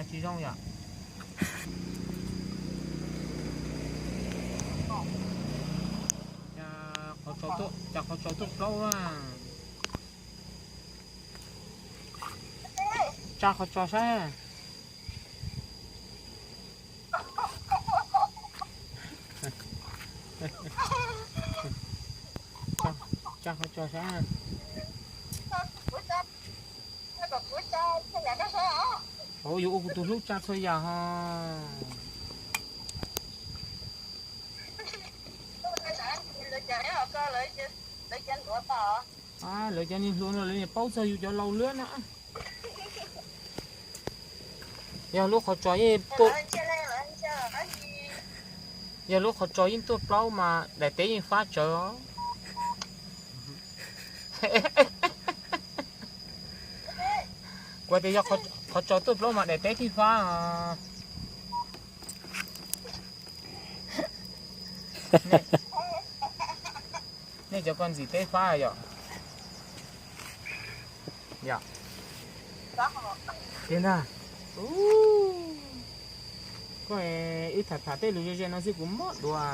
Tsis zoo yom. Cas qhov tsaus tuaj plaub na. Tsa qhov tsaus saib. Tsa qhov tsaus saib. Ov, yuav ua kuv tus hlub tsa txhua yam ho. Lawv cov niag hluas no lawv niam paub txog yus cov laus lawm na. Yog lub qhov tsos yeej tuaj, yog lub qhov tsos yeej tuaj plaub mas daim teb yeej fab tsawv os. Kuv tias yog qhov tsos tuaj plaub mas daim teb thiaj fab os. Nej cov koj ntxim teb fab yom. Yom. Tiag ntag. Koj wb tham tham tej lus ze ze no xwb kuv mob dua.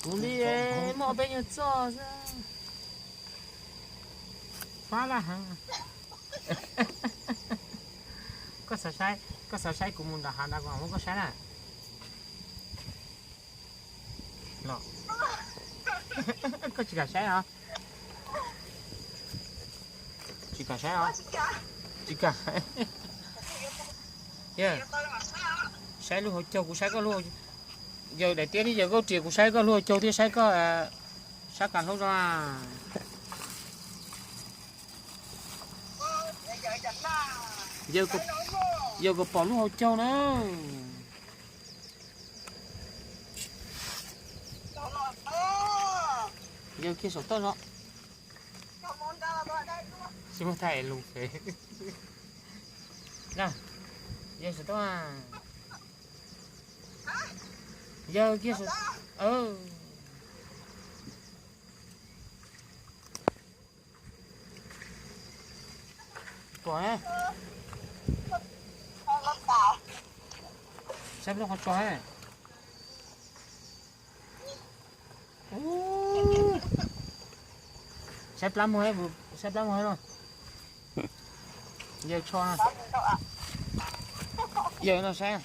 Kuv li muaj peb nyuag txoj xwb. Fab laj heev. Koj xav saib, koj xav saib kuv mus nram hav nrad kuv mam muab koj saib na. Koj tsis kam saib os? Tsis kam saib os? Tsis kam. Saib lub hauv caug, kuv saib koj lub, yawg daim tiab thiab yawg Nkauj Riam, kuv saib koj lub hauv caug thiab saib koj sab kas hlaub zog. Yawg kom pom lub hauv caug na. Yawg kiag saum toj zog. Tsis muaj thaij lus pem. Yawg saum toj. Yawg kiag saum. Pom, saib lub qhov tsos. Saib plab muag, saib plab muag no. Yawg tsho no. Yawg no saib.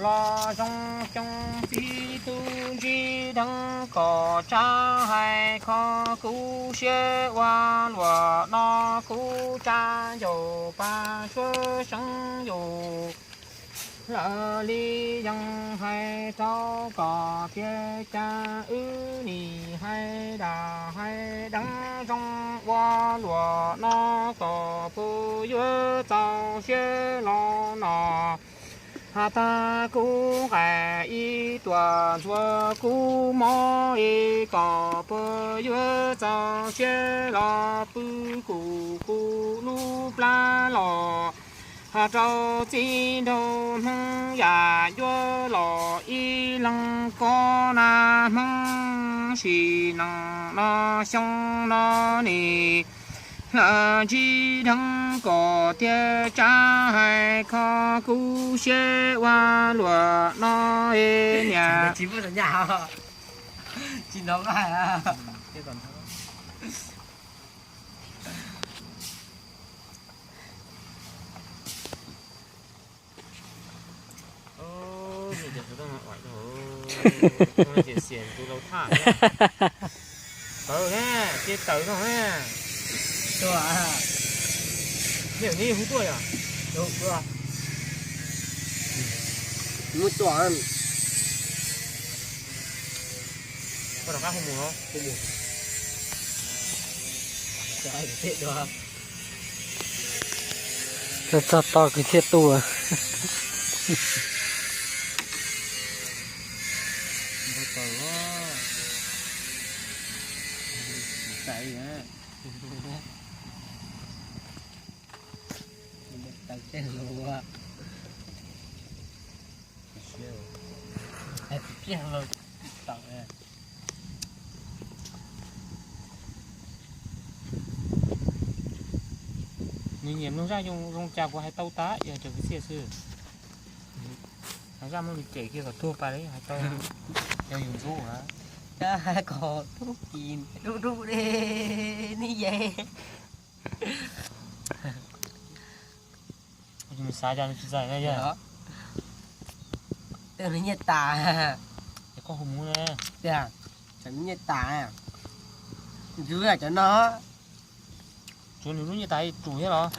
Los zoo xyoo txij tub ntsib dheev kom tsab hais kho kuv siab ua luam no kuv tsab ncaus paj suab seeb yus. Lawv li yees hais rau kom tiag cas wb nim hais dag hais deev zoo ua luam no kom puas yuav txaus siab los no. Has tas kuv nqaim ib tuam ntxuav kuv mob es kom puas yuav txaus siab los pw kuv kuv lub plab los. Has rau txiv nraug Hmoob yam yuav los ib leeg kob na Hmoob sim neej no xyoo no nim. Lawv ntsib dheev kom tiag tsab hais kho kuv siab ua luam no niam. Tawv na, ces tawv no na. Nej hu tuaj yom? Muab tuaj. Koj rov qab hu mus no. Txog tog kwv thiaj tuaj. Nws nyiam mloog zaj zoo zoo cas kuv hais tau tas, yog cov kwv txhiaj xwb. Hais zaj muab nws cem kiag kom tuag pas li hais tau. Yog yus ntxub a. Cab hais kom tub kis dub dub li nej yeej. Xav cas nws tsis txais na yog. Twb nws nyiaj tas. Es koj hu mus na. Tiag, nws nyiaj tas. Ntxub cov no. Tsuav nws lub nyiaj tas tsum thiab los?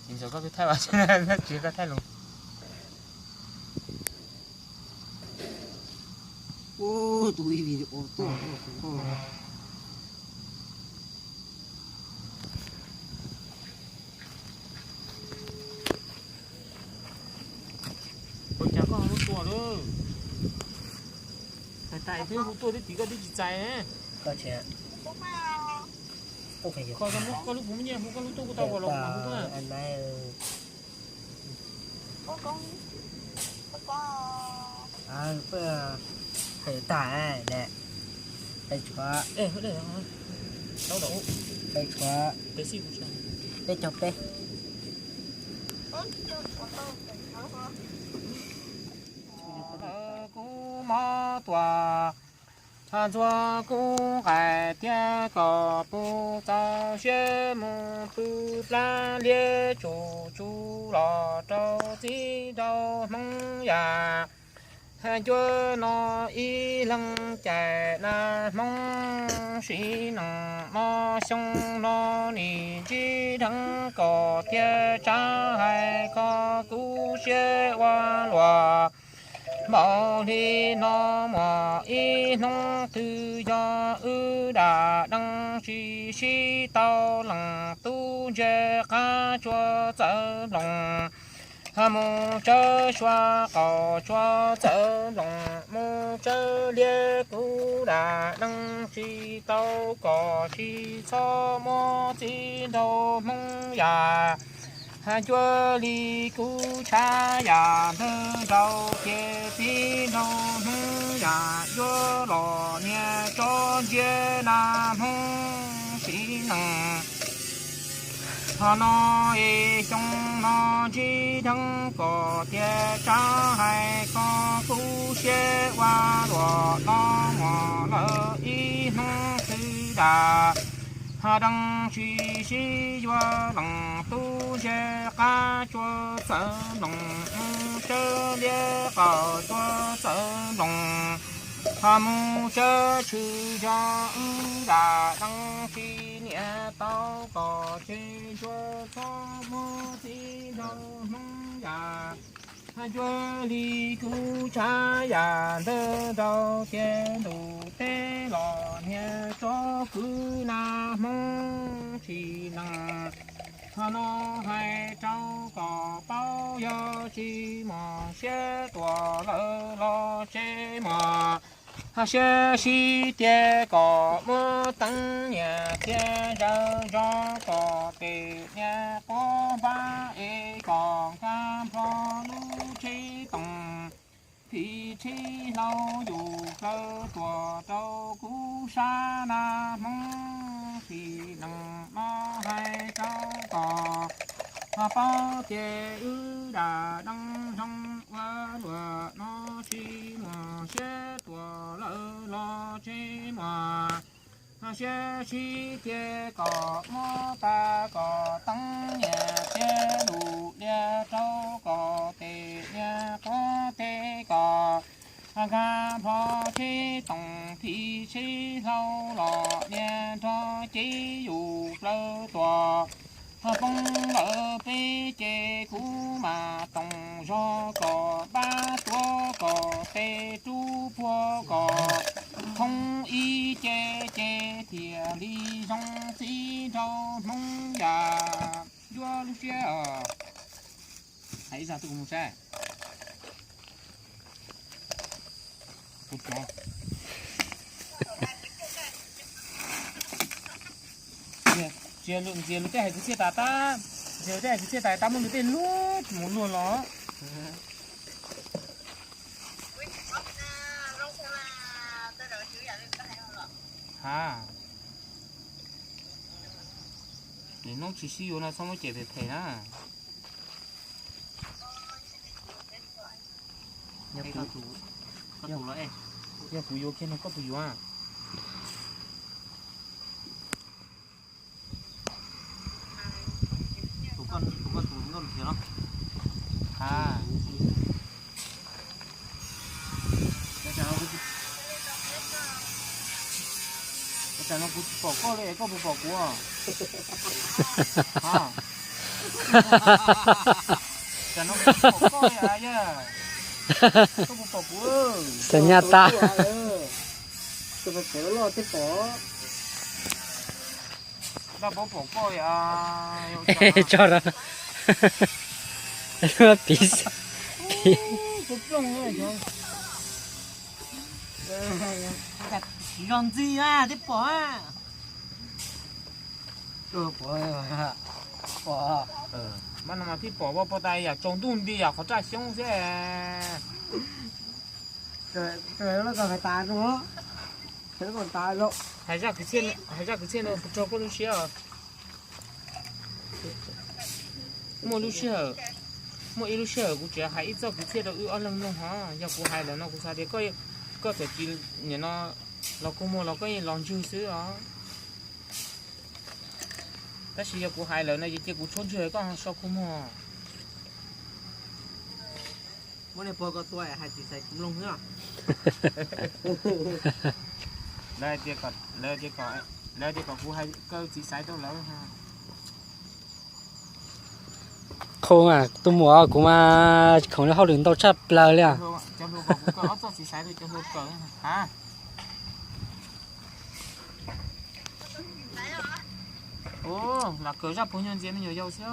Tsis ntxov koj thaij, tsis koj thaij los. Tus ib video tuaj. Ua cas koj hu tuaj lawm? Hais tas twb hu tuaj twb tim koj twb tsis txais. Koj lub kuv muaj nyiaj hu koj lub tuaj kuj tau los hu tuaj. Hais tas lawm, hais tshuav, hais tshuav peb caug peb. Lawv kub mob tuaj, ntxuav kub nqaim thiab kom puv txoj sia mus pw plab liab tsuj tsuj los rau txiv nraug Hmoob yam. Hais cuag no ib leeg cais na Hmoob, sim neej no xyoo no nim ntsib dheev kom thiaj tsav hais kho kuv siab ua luaj. Npaum li no muaj ib hnub twg yog wb dam deej tsis sib tau leej, tub ntse qab tsuas txawv nploos mus tsawb sua qaum, tsuas txawv nploos mus tsawb liab, kuv dam deej tsis tau kom tsis txhob muab txiv nraug Hmoob yam. Hais cuag li kuv tshav yam ntawd nraug ces txiv nraug Hmoob yam yuav los niag tso ntsia na Hmoob sim neej. Ho no es xyoo no ntsib dheev kom thiaj tsav hais kho kuv siab ua luaj, no muaj lawm ib hnub twg dam deej tsis sib yuav leej, tub ntse qab tsuas txawv nploos mus tsawb liab, qaum tsuas txawv nploos ho mus tsawb tshwm zos, wb dam deej tsis niam tau kom tsis tsuas txhob muab txiv nraug Hmoob yam. Hais cuag li kuv tshav yam ntawd nraug ces ntuj teb los niag tso kwv na Hmoob sim neej. Ho no hais rau kom paub, yog tsis muaj siab tuam lawm los tsis muaj siab sib tiag, kom muab teeb nyiam thiab zaws zog, kom tes niag quav npab es kom nkag nplho lub tsheb toom, thim tsheb hlau yus plawv tuaj rau kuv sab na Hmoob sim neej. No hais rau kom ho paub tias wb dam deej zoo ua luaj, no tsis muaj siab tuam lawm los tsis muaj siab sib tiag, kom muab tas kom teeb nyiam thiab lus lias rau, kom tes niag quav tes kom nkag nplho tsheb toom, thim tsheb hlau los niag nrog cev yus plawv tuaj. Ho poob lawm peb ces kuv mam toom zog, kom npab tuav, kom tes rub puag, kom thoob ib ce, ces thiaj li zoo txiv nraug Hmoob yam. Yuav lub siab os. Hais ib zag tuaj kuv mus saib. Tsis yog luag, tsis yog luag tej hais kwv txhiaj tas tab, tsis yog luag tej hais kwv txhiaj tas tab, muab luag tej luag mus luag los. Ua, zoo xwb mas, tawm rau sib yam li koj hais no los. A, nim no tsis sib yuav no txhob muab cem phem phem na. Yog kuv yuav kiag no koj puas yuav? Tam no kuv tsis pom koj li, koj puas pom kuv? Tam no kuv tsis pom koj li, koj puas pom kuv? Txawm nyaj tas. Daj paub pom koj li. Tso rau piv, piv. Tsis zog ntxiv a, twb pom a. Pom, pom. Mas no mas thiaj pom, pom tas yam tsaus ntuj nti yam qhov raj xyoob xwb. Hais zaj kwv txhiaj no rau koj lub siab os. Muaj lub sij hawm, muaj ib lub sij hawm kuv tseem hais ib txoj kwv txhiaj rau wb ob leeg mloog hos. Yog kuv hais lawm no kuv xav tias koj txawm tsis nim no los kua muag los koj yeej los ntswg xwb os. Tab sis yog kuv hais lawm no ces cia kuv tshuab ntswg koj so kua muag. Muab nej pog ko tua hais txiv xaiv kuv mloog xwb. Lawv tias kom kuv hais koj txiv xaiv rau lawv. Qhov mas tus muam kuv mas khoom li hauj lwm ntau tshaj plaws li. Cov hluas kom kuv kaw ob txoj txiv xaiv rau cov hluas kawm. Lam kawm zaj puas nyuag ntxias me nyuam yaus xwb.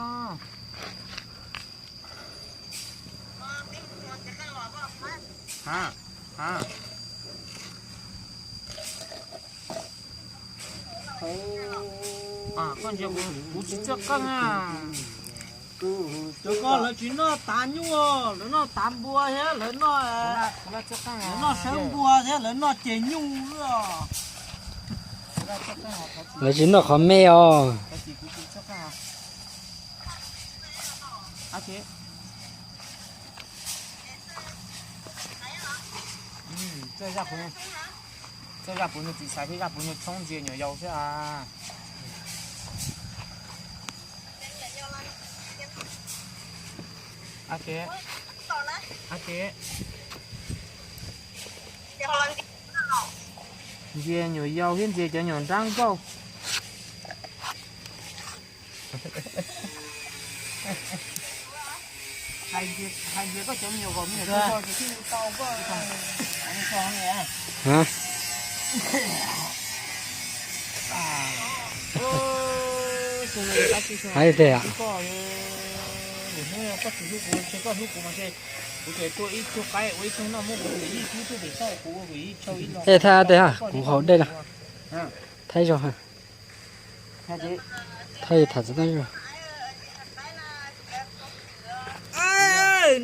Koj ntsia kuv tsis txawj qeej a. Cov ko lawv tsis noj tav nyuj, lawv noj tav npua thiab lawv noj, lawv noj sawv npua thiab lawv noj ceg nyuj xwb. Lawv tsis noj qhov me os. Txawj zaj puas nyuag txiv xaiv thiab zaj puas nyuag tshoob ntxias nyuam yaus xwb a. Ntxias nyuam yaus thiab ntxias cov nyuam nrab nkauj. Hais tias, ej, thaj teb, kuv haus dej na. Thaj zog, thaj tham txog teb zog.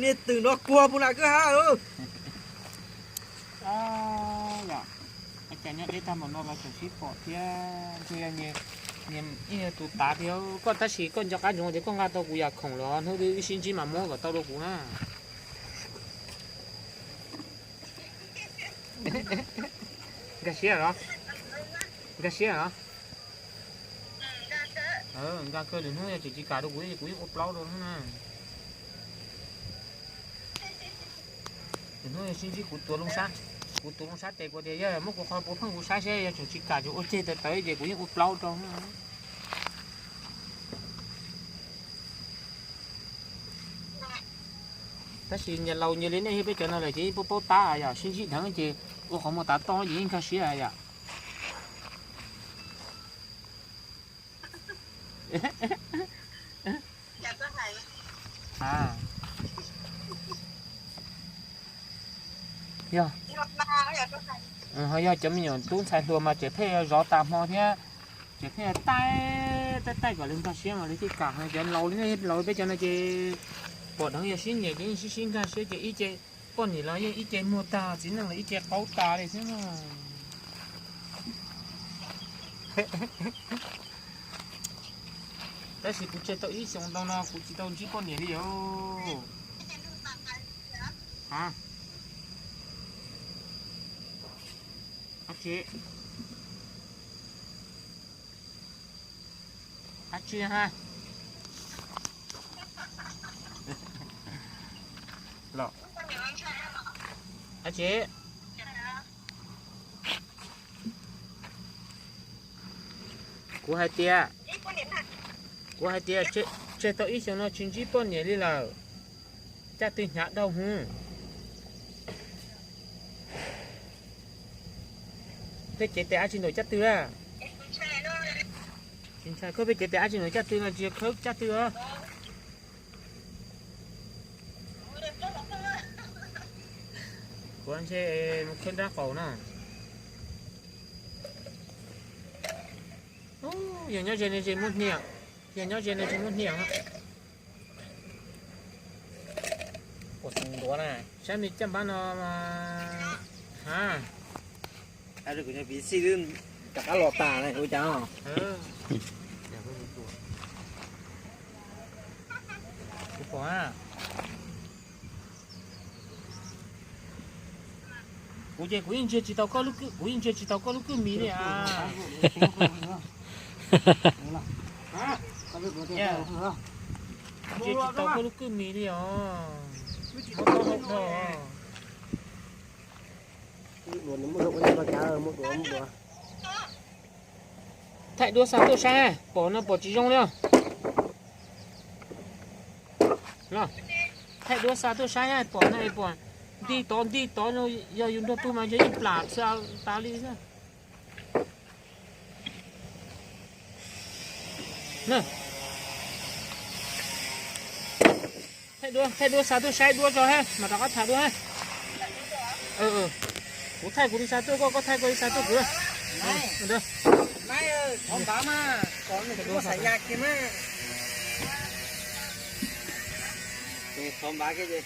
Niag twm no kuag puas lam kwj ha. Cas nyob deb tag npaum no los tseem sib pom thiab, ntshe yog ib tus tav thiab koj, tab sis koj nco qab ntsoov tias koj nqa tau kuv yam khoom los hnub twg wb sib ntsib mas muab kom tau rau kuv na. Nkag siab los? Nkag siab los? Nkag kawg, lwm hnub yog tseem tsis kam rau kuv, kuv yeej ua plaub rau hnub na. Lwm hnub yog sib ntsib kuv tuav loo sab, kuv tuav loo sab tes kuv tias yog muab kuv qhov puav pheej kuv saib seb yog tseem tsis kam tseem ua ceg tawv tawv ces kuv yeej ua plaub rau hnub. Tab sis nyias laus nyias li nej thiab, peb cov no lawm ces yeej paub paub tab yom, sib ntsib dheev ces ua qhov muag tav toj ces yeej nkag siab yom. Yog, ho yog cov me nyuam tub ntxhais hluas mas tseem pheej zov tas hmo thiab, tseem pheej taij taij taij kom lawv nkag siab mas lawv thiaj kam. Cov laus li nej laus peb cov no ces pom dheev yog sib nyiam ces yeej sib sib nkag siab ces ib ce poj niam los yeej ib ce muag tag, txiv neej los ib ce qaug tas li xwb na. Tab sis kuv tseg tau ib xyoos ntau no kuv tsis tau ntsib poj niam li os. Ha? Dab tsi? Dab tsi ha? Los. Dab tsi? Kuv hais tias, kuv hais tias tseg tau ib xyoos no tsis ntsib poj niam li lawm. Caj twg hnyav dhau hwv? Peb cev tes ab tsi ntaus caj twg a? Tsis ntshai, koj peb cev tes ab tsi ntaus caj twg no tsis yog khawb caj twg os. Kuv ntshe mus khawb nrab qaum no. Yog nyob ze ne ze muab hnia, yog nyob ze ne ze muab hnia. Ua xeev ntuav na, sab me caj npab no mas, ha. Kuv nyob piv xij twb rov qab los tas na kuv cas. Kuv pom a. Kuv ces kuv yeej ntsia tsis tau koj lub, kuv yeej ntsia tsis tau koj lub kwj mis li a. Ntsia tsis tau koj lub kwj mis li os. Muab koj hau dhau. Thaij duab xa tuaj saib, pom no pom tsis zoo li os. Thaij duab xa tuaj saib, pom no pom nti tod nti tod no, yog yus nrog tug mas yog ib plam xwb tas li xwb. Thaij duab, thaij duab xa tuaj saib duab tso he, mam rov qab tham dua he. Kuv thaij kuv li xa tuaj koj, koj thaij koj li xa tuaj kuv. Thov npav kiag ces.